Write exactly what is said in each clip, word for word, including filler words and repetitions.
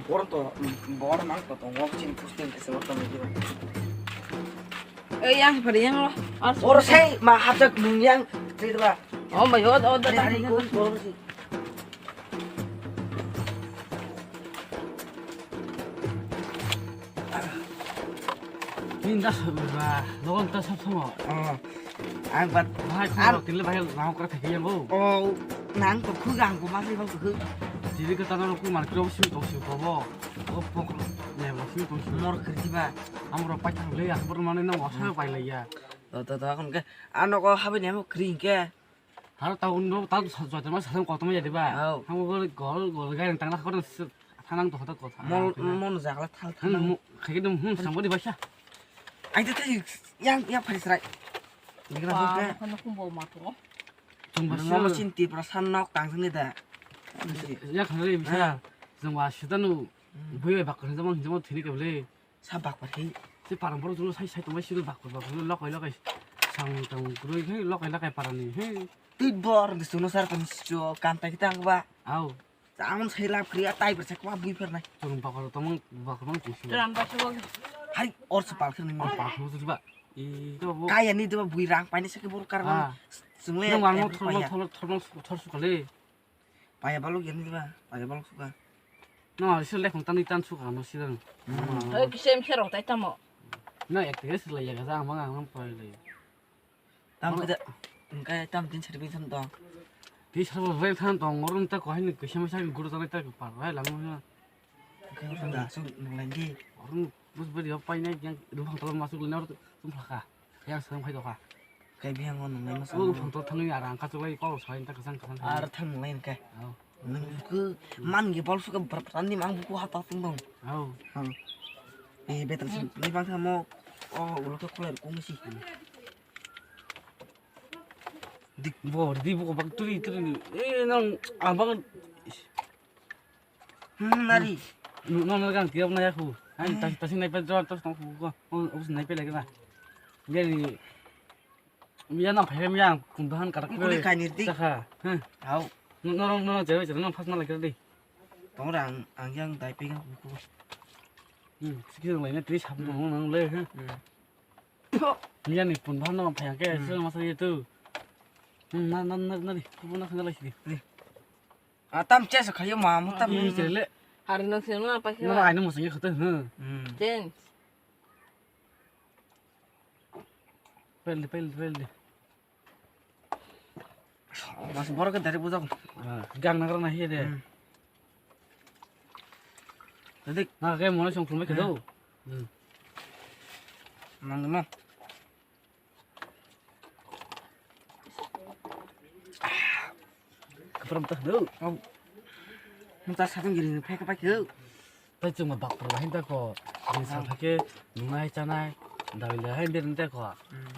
Bor to, bor mang to tongo, chini posting khe se bor to nang diba. Ei, yang pari yang lo. Ar Bor sai ma hapjak nung yang, chai diba. Oh my God, oh, Ari hari ko bor si. Ni das ba, dogon ta sab samo. Oh. Ang bat Bahai an khoro tile bahai nang kra thai yang go. Oh, nang to khu gang ko ma sai bang khu. Tile ka tanang khu mar kro sim to sim ko bo. O pok ne bo sim to sim. Mor kri ba. Amro pai thang le ya, bor mane nang wasa pai le ya. To to to kon ke ano ko habe ne mo kri ke. Har ta un do ta sa jwa ma sa ko to ma ya de ba. Au. Ham go gol gol ga tang na ko thanang to hota ko. Mon mon jagla thal Hum, thal. Mo- khaikhe dum, hum, sambo di baisa. Ai de te yang yang phari srai. Dikna Ba, hukna. Khana khumbo ma to. Chwng ba Nang sir. Mo sin Tripura san nok tang sini da. Ya khana ri bisa. Ha. Chwng ba sita nu. Hmm. Bui bai bak khana jamo jamo thini ke bole. Sa bak par hi. Si parang boro julo sai sai tong bai sini bak bak lokai lokai. Sang tang rui he lokai lokai parani he. Tui bor de suno sar kan sto kan ta kita ba. Au. Ang sai lap kriya tai bersa kwa bui phernai. Chwng bakor tongmang bakor mang chwng sini. Tram ba sabo. Hai or se pal khani. Or pal khani ba. I to bo. Kaya ni de bui rang paini se ke bor kar Ah. Chwng le. Nang ang thor thor thor thor sukale. Paya balok yani ba. Paya balok suka. No, sil le khong tani tan suka no sil. Hmm. Oi kisem khe rong tai tamo. No, ek tes le ya ga ang mang ang poi le. Tam Oro- kida, engkai tam tin serbi sam tong. Ti sabo vel than tong, orom ta ko haini kisa masa guru ta ta par rai lang na. Engkai orom da su nang lain di. Orom bus bari yo pai nai yang dum phang tolong masuk lina orom tum phaka. Yang sam khai doka. Kai biang on nang lain masa. O phang to thang ni arang ka chulai ko sai ta kasang kasang. Ar thang lain kai. Oh. Nang buku man ge bol suka berani mang buku hata tung dong. Oh. Hang. Eh better sih. Ni bang samo. Oh, ulo ke kuler kung sih. Dik bo, di bo bak turi turi ni. Eh nang abang. Hmm, nari. Nu no no gang tiap na yaku. Ai tas tas nai pe jor tas tong ku ko. Oh, us nai pe lagi na. Jadi ya nang phe ya kum dahan karak. Kuli kainir di. Saka. Heh. Au. No no no no jero jero no pas na lagi di. Tong rang ang yang dai pe gang ku. Hmm, sikir lai na tri sab no nang le. Heh. Hmm. Miyani pun bahar no phai ke Hmm. Sila masa itu. Hmm, na na na na ri, pun na khana lai sini. Atam chesa khayo ma mutam. Ini cele. Hari nang sini apa sih? Nama aino masa ya kata. Hmm. Change. Pel pel pel. Mas borok ke dari bujak. Ah, gang nagra na hiya de. Hmm. Jadi na ke mo song thumai kedo. Hmm. Nang mo. Kapram ta do. Au. Mun ta sakang giri phai ka phai ke. Tai chuma bak pro hin ta ko. Din sa phai ke nungai chanai. Dawi le hai den ta ko. Hmm.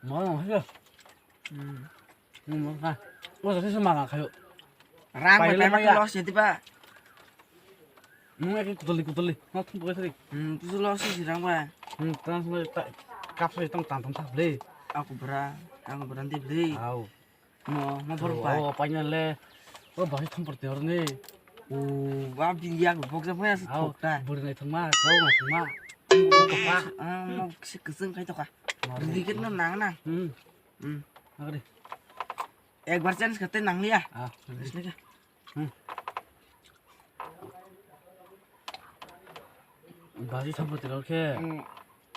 Mo mo he. Hmm. Hmm, mo ha. Mo sa se ma ka khayo. Rang bai bai bai bai ma ya. Loss ya tiba. Nung eke kutuli kutuli. Ma thum bai sari. Hmm, tu loss si rang bai. Hmm, tang sma ta kap sai tang tang tang ta ble. Aku bra, aku bra ndi ble. Au. Mo, mo bor bai. Oh, pai na le. Oh, bai thum por te or ni. Oh, wa bi ya bok ja bai sa thok ta. Bur nai thung ma, thung ma thung ma. Thung ma. Ah, mo si keseng kai to ka. Dikit no nang na. Hmm. Hmm. Agre. Ekbar chance kate nang liya. Ah. Bismillah. Hmm. Baji sampati rok khe. Hmm.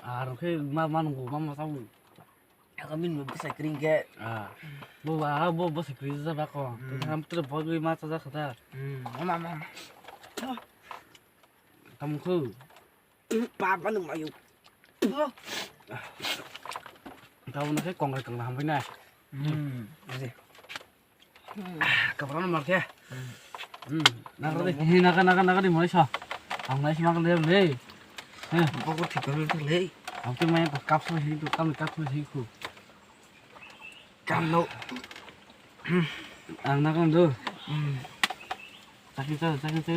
Ar khe ma manung ma ma tau. Ako min bo bwsai kring khe. Ah. Bo ba bo bwsai kring ja ba ko. Hmm. Tam tre bo ma cha ja kha ta. Hmm. Ma ma ma. Tam khu. Papa no mayo. Tabo no khe kongrai kongla hambai na. Hmm. Kapra no mar khe. Hmm. Naga di, naga naga naga di moi sa. Ang nai sima le le. He. Pokor thik le le. Ang te mai kap so hi tu kam kap so hi khu. Kamlo. Ang na kang do. Hmm. Chakni cha, chakni cha.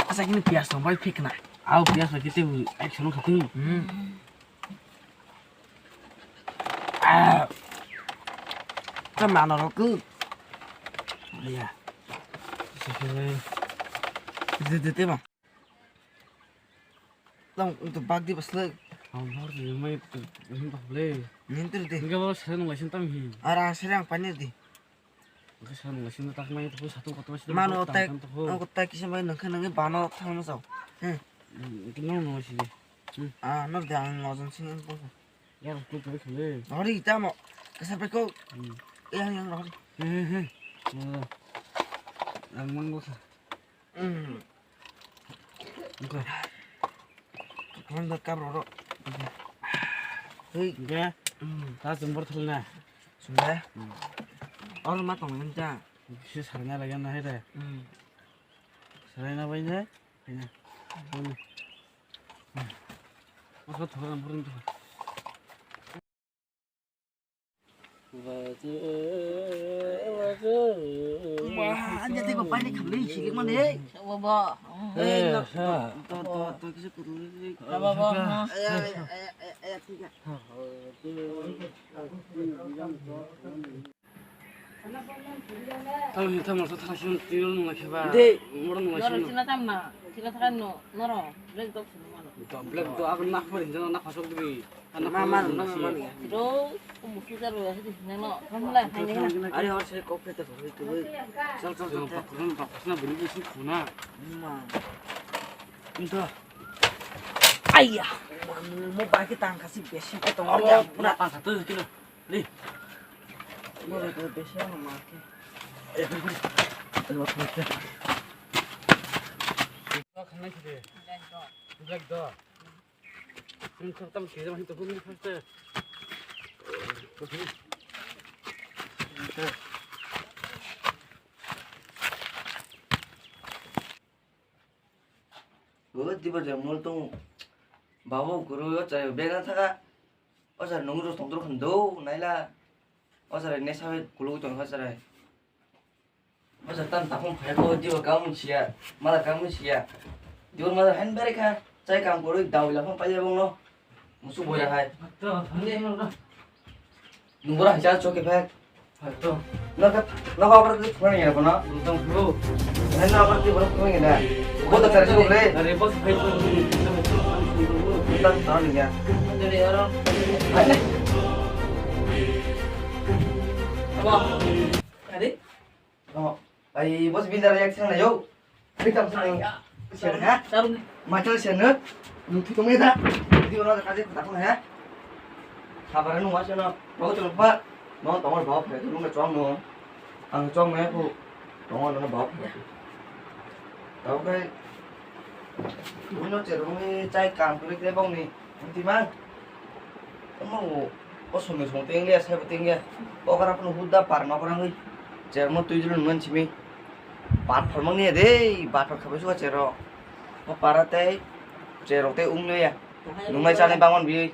Asa kini pias tong bai phik na. Au pias bai kiti action khati. Hmm. Ah. Ka mano ro ku. Ya. Sakni. De, de, de, ma. Tang, to bag di baslai. Ang hor di mai to hin bak le. Nin tur di. Enggak bawa sering nunggu sini tam hin. Ara sering panir di. Enggak sering nunggu sini tak mai to satu kota sini. Mano tak, aku tak kisa mai nangka nangi bano thang na sao. Hmm. Itu nang nunggu sini. Hmm. Ah, nor di ang ngozon sini. Yang tu tu sini. Hori tamo. Kasar peko. Hmm. Yang yang hori. He he he. Oh. Ang manggo sa. Hmm. Oke. Kang da kar ro. Hei. Oke. Hmm. Ta jumbar thal na. Sunda. Hmm. Or ma tong len ta. Kisa sarna lagi na hai de. Hmm. Sarna bai ne. Hai ne. Hmm. Mas ba thoran burin to. Ma, anja tei ba paini khamli silik mani. Baba. Eh, to, to, to, kisa kuru. Baba. Ay, ay, ay, ay, ay, ay, tiga. Tamo hin tamo to thang sin tiro nung khe ba. De. Moro nung Noro sin. Sina tam na. Sina thang no. Noro. Black dog sina mano. To black dog agon nak pori jana nak pasok dibi. Anak ma, ma, pori ma, nung ma, si. Ma. Do. Musu jaro ya hidi nang no. Hamla hai ne. Are hor se kok pete ko hoi tu. Chal, chal, chal. Pakuran pakusna bini bisi khuna. Ma. Into. Aiya. Mo bagi tang kasi besi ko tong. Abo ya puna puna. Pangsa tu kilo. Ni. Mo bagi besi ano ma ke. Eh, beri, beri. Ano ma ke. Khanai kide. Black dog. Ang khatam khe jama hinto gumni first. Bo diba je mol tong. Babo guru yo chai bega thaka. O sar nung ro tong tro khando naila. O sar ne sabe kuluk tong kha sarai. Masa tan tapung phai ko diwa kamu sia, mala kamu sia. Diwa mala han bare kha, chai kam koroi dawi la phang paya bongno. Musu boya hai. To, hande no. Nubura haja choke phai. To. No ka, no ka abra tu phone ya kono. Tong bro. Hai no abra tu phone ya da. Bo ta tare chok le. Are bos phai ko. Tan tan ya. Are aro. Hai ne. Aba. Are. Oh, ai, bos bindar yak sing na yo. Bikam sing na. Sian ha? Machal sian no. Nung thik tong da. Di ono ka je ta ko ha. Sabar nung wa sino. Bau chong pa. No tong bau phe nung chong no. Ang chong me ko. Tong no bau phe. Tau kai. Uno cherung ni chai kam kuri te bong ni. Anti mang. Omo o somoi song teng ya, sabo teng ya. O kara pun huda par no kara ngui. Chermo tui dulu nungan simi. Bat phal mang ni de, bat phal khabai suka chero. O para tei chero tei ung ya. Nungai chani bangon bi.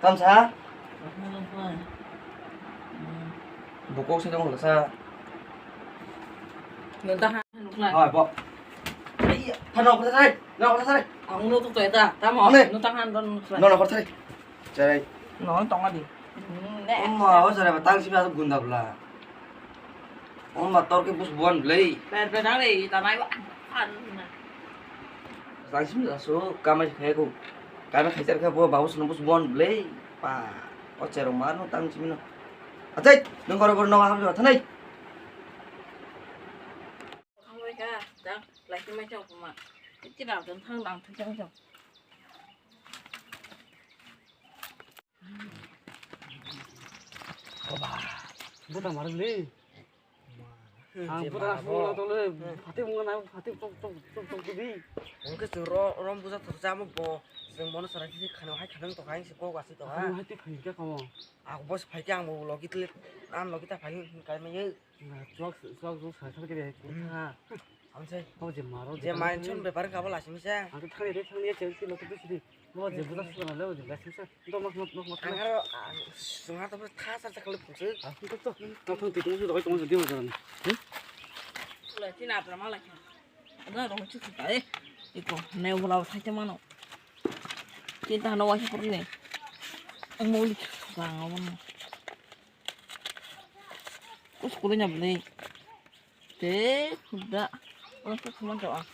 Tam sa? Bukok se dong sa. Hai, bo. Ai, thano ko sai, no ko sai. Ang no to ta, tamo. Ane. No tang han don. No, no ko sai. Cherai. No tong adi. Ne. Amma, o cherai ba tang simi asuk gunda bla. Amma tor ke bus buan blei. Per per dang le, ta nai ba. An na. Tang simi asuk kamai khai ko. Kamai khai cher kha bo babu sunu bus buan blei. Pa. O chero mar no tang simi no. Achai, nung koro koro no ham jo thanai. Thang bai kha, dang, lai khe mai chong kuma. Tini rao tong thang dang thang chong chong. Baba, buta mar le. Ang buta na phung na tole, phati phung na, phati chok chok chok chok di. Ang khe chwng ro-, rom buja thok chamo bo. Chwng bono chwrai khe khani hai khani tong hai se kok asi tong ha. Khani hai ti phai kha kamo. Ang bo se phai khe ang bo logi tle, ang logi ta phai kai mai. Chuak, chuak, chuak, sai, sai, kiri, kiri, ha. Ang sai. Kau je maro, je main sun bepar kabo lasing sa. Ang thang de, thang de, chel, chel, lotu sidi. Mo je budak sila le, je lasing sa. Ito mak, mak, mak, mak. Ang aro, ah, sunga to tha sa sa kali pungsu. Ah, ito to. Tong, tong, tong, tong, tong, tong, tong, tong. Hmm? Wala, tina apa malah. Ada orang cuci kai. Iko, ne wala thai te mano. Kita hana wasi purni. Ang mau lihat. Bang, awan. Us kulinya beli. Te, udah. Omo to thumui rw.